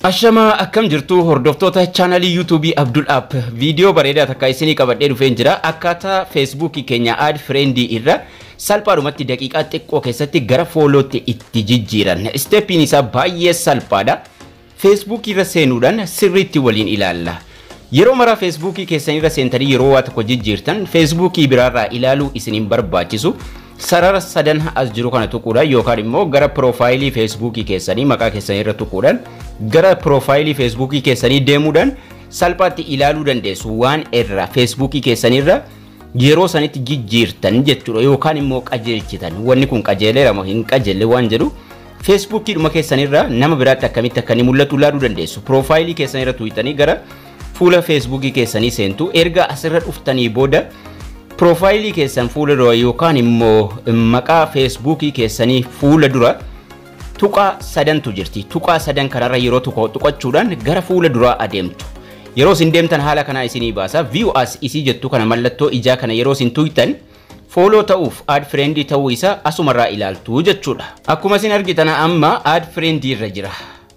Ashamaa, akkam jirtu hordoftoota chaanalii YouTubeii Abdul App? Viidiyoo bareedaa takka isinii qabadhee dhufeen jira. Akkaataa Feesbuukii keenya add friendii irra salphaadhumatti daqiiqaa xiqqoo keessatti gara followtti itti jijjiiran. Steppiin isaa baay'ee salphaadha. Feesbuukii irra seenuudhaan sirriitti waliin ilaalla. Yeroo maraa Feesbuukii keessan irra seentanii yeroo waa tokko jijjiirtan, Feesbuukii biraarraa ilaaluu isin hin barbaachisu. Sarara sadan as jiru kana tuquudhaan yookaan immoo gara piroofaayilii Feesbuukii keessanii maqaa keessanii irra tuquudhaan gara piroofaayilii Feesbuukii keessanii deemuudhaan salphaatti ilaaluu dandeessu, waan irra Feesbuukii keessanii irra yeroo sanitti jijjiirtan jechuudha, yookaan immoo qajeelchitan, wanni kun qajeeleera moo hin qajeelle waan jedhu Feesbuukiidhuma keessanirra nama biraatti akkamitti akka inni mul'atu ilaaluu dandeessu. Piroofaayilii keessanirra tuqxanii gara fuula Feesbuukii keessanii seentu. Erga asirra dhuftanii booda piroofaayilii keessan fuula dura yookaan immoo maqaa Feesbuukii keessanii fuula dura tuqaa sadantu jirti. Tuqaa sadan kanarra yeroo tuqachuudhaan gara fuula duraa adeemtu. Yeroo isin deemtan haala kanaa isinii baasa. View as isii jettu kana, mallattoo ijaa kana yeroo isin tuqxan, follow ta'uuf add friend ta'uu isaa asumarraa ilaaltu jechuudha. Akkuma isin argitan amma add friend irra jira.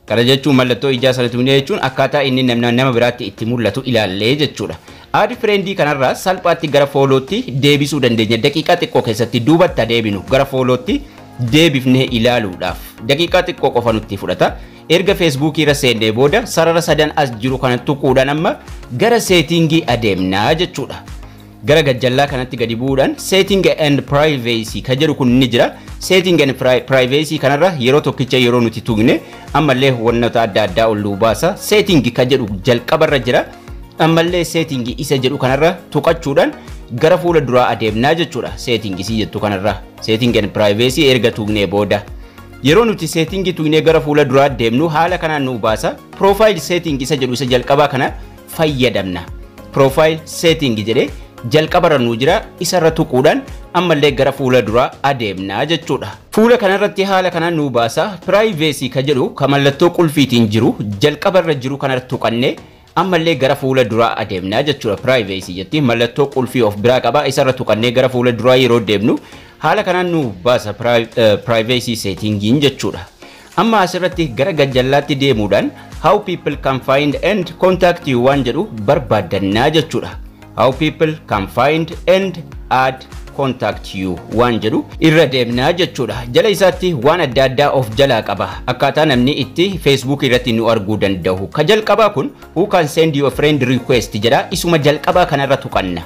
Kana jechuun mallattoo ijaa sana tuqne jechuun akkaataa inni nama biraatti itti mul'atu ilaallee jechuudha. Add friend kanarraa salphaatti gara followtti deebisuu dandeenya. Daqiiqaa xiqqoo keessatti duubatti adeeminu gara followtti deebifnee ilaaluudhaaf daqiiqaa xiqqoo qofa nutti fudhata. Erga Feesbuukii irra seennee booda sarara sadan as jiru kana tuquudhaan amma gara settingii adeemnaa jechuudha. Gara gajjallaa kanatti gadi bu'uudhaan setting and privacy ka jedhu kun ni jira. Setting and privacy kanarra yeroo tokkicha yeroo nuti tuqne ammallee wantoota adda addaa ol nuu baasa. Setting ka jedhu jalqabarra jira. Ammallee setting isa jedhu kanarra tuqachuudhaan gara fuula duraa adeemnaa jechuudha. Setting isii jettu kanarra setting and privacy erga tuqnee booda, yeroo nuti settingii tuqnee gara fuula duraa deemnu haala kanaan nu baasa. Profile setting isa jedhu isa jalqabaa kana fayyadamna. Profile setting jedhee jalqabarra nu jira, isarra tuquudhaan ammallee gara fuula duraa adeemnaa jechuudha. Fuula kanarratti haala kanaan nu baasa. Privacy ka jedhu ka mallattoo qulfiitiin jiru jalqabarra jiru kanarra tuqannee ammallee gara fuula duraa adeemnaa jechuudha. Privacy jetti, mallattoo qulfii of biraa qaba, isarra tuqannee gara fuula duraa yeroo deemnu haala kanaan nu baasa privacy settingiin jechuudha. Amma asirratti gara gajjallaatti deemuudhaan "How people can find and contact you" waan jedhu barbaaddannaa jechuudha. "How people can find and add contact you" waan jedhu irra deemnaa jechuudha. Jala isaatti waan adda addaa of jalaa qaba. Akkaataa namni itti Facebook irratti nu arguu danda'u. Ka jalqabaa kun "Who can send you a friend request" jedha. Isuma jalqabaa kanarra tuqanna.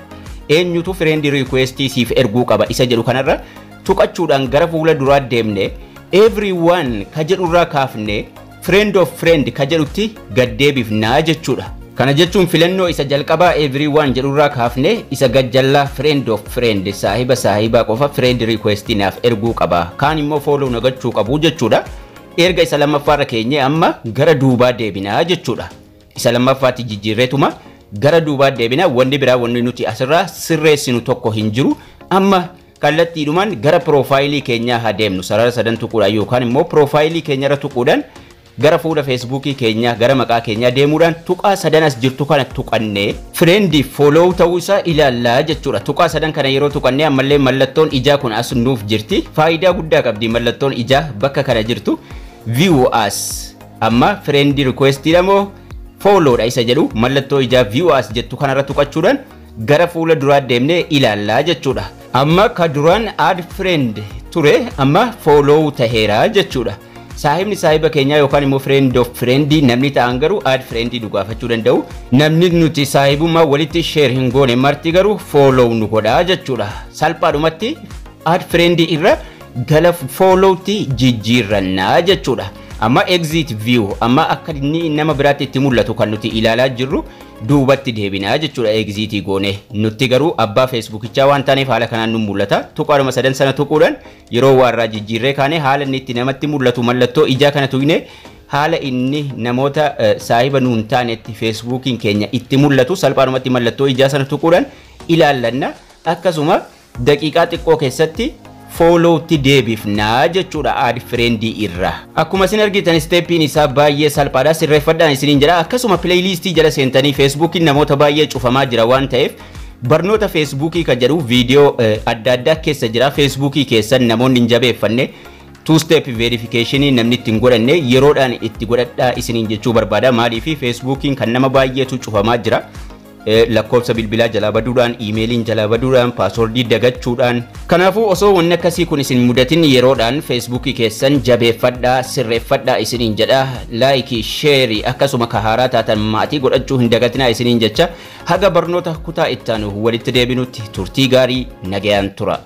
Eenyutu friend request siif erguu qaba isa jedhu kanarra tuqachuudhaan gara fuula duraa deemne, "Everyone" ka jedhurraa kaafne "Friend of friend" ka jedhutti gad deebifnaa jechuudha. Kana jechuun filannoo isa jalqabaa "Everyone" jedhurraa kaafne isa gajjallaa "Friend of friend", saahiba saahibaa qofa friend request naaf erguu qaba. Kaan immoo follow na gochuu qabu jechuudha. Erga isa lammaffaarra keenye amma gara duubaa deebinaa jechuudha. Isa lammaffaatti jijjiirreetuma gara duubaa deebinaa. Wanni biraa wanni nuti asirraa sirreessinu tokko hin jiru. Amma kallattiidhumaan gara piroofaayilii keenyaa haa deemnu. Sarara sadan tuquudhaan yookaan immoo piroofaayilii keenyarra tuquudhaan gara fuula Feesbuukii keenyaa, gara maqaa keenyaa deemuudhaan tuqaa sadan as jirtu kana tuqannee friendii follow ta'uu isaa ilaallaa jechuudha. Tuqaa sadan kana yeroo tuqannee ammallee mallattoon ijaa kun as nuuf jirti. Faayidaa guddaa qabdi mallattoon ijaa bakka kana jirtu. View as, amma friend request moo followdha isa jedhu mallattoo ijaa view as jettu kanarra tuqachuudhaan gara fuula duraa deemnee ilaallaa jechuudha. Amma ka duraan add friend ture amma follow taheera jechuudha. Saahibni saahiba keenyaa yookaan immoo friend of friend namni ta'an garuu add friend nu gaafachuu danda'u. Namni nuti saahibummaa walitti share hin goone marti garuu follow nu godhaa jechuudha. Salphaadhumatti add friend irra gara followtti jijjiirrannaa jechuudha. Amma exit view, amma akka inni nama biraatti itti mul'atu kan nuti ilaalaa jirru duubatti deebinaa jechuudha exitii goone. Nutti garuu abbaa Feesbuukichaa waan taaneef haala kanaan nu mul'ata. Tuqaadhuma sadan sana tuquudhaan yeroo waarraa jijjiirree kaane haala inni itti namatti mul'atu mallattoo ijaa kana tuqne haala inni namoota saahiba nuun taanetti Feesbuukiin keenya itti mul'atu salphaadhumatti mallattoo ijaa sana tuquudhaan ilaallanna. Akkasuma daqiiqaa xiqqoo keessatti followtti deebifnaa jechuudha add friendii irra. Akkuma isin argitan steppiin isaa baay'ee salphaadha, sirreeffadhaan isiniin jedha. Akkasuma playlistii jala seentanii Feesbuukiin namoota baay'ee cufamaa jira waan ta'eef barnoota Feesbuukii kan jedhu viidiyoo adda addaa keessa jira. Feesbuukii keessan namoonni hin jabeeffanne Two step verification namni ittiin godhanne yeroodhaan itti godhadhaa isiniin jechuu barbaada. Maaliif Feesbuukiin kan nama baay'eetu cufamaa jira. Lakkoofsa bilbilaa jalaa baduudhaan, iimeeliin jalaa baduudhaan, paaswordii dagachuudhaan. Kanaafuu osoo wanni akkasii kun isin mudatin yeroodhaan Feesbuukii keessan jabeeffadhaa, sirreeffadhaa isiniin jedha. Like, share, akkasuma ka haaraa taatan maatii godhachuu hin dagatinaa isiniin jecha, haga barnoota kutaa ittaanu walitti deebinutti turtii gaarii, nagayaan tura.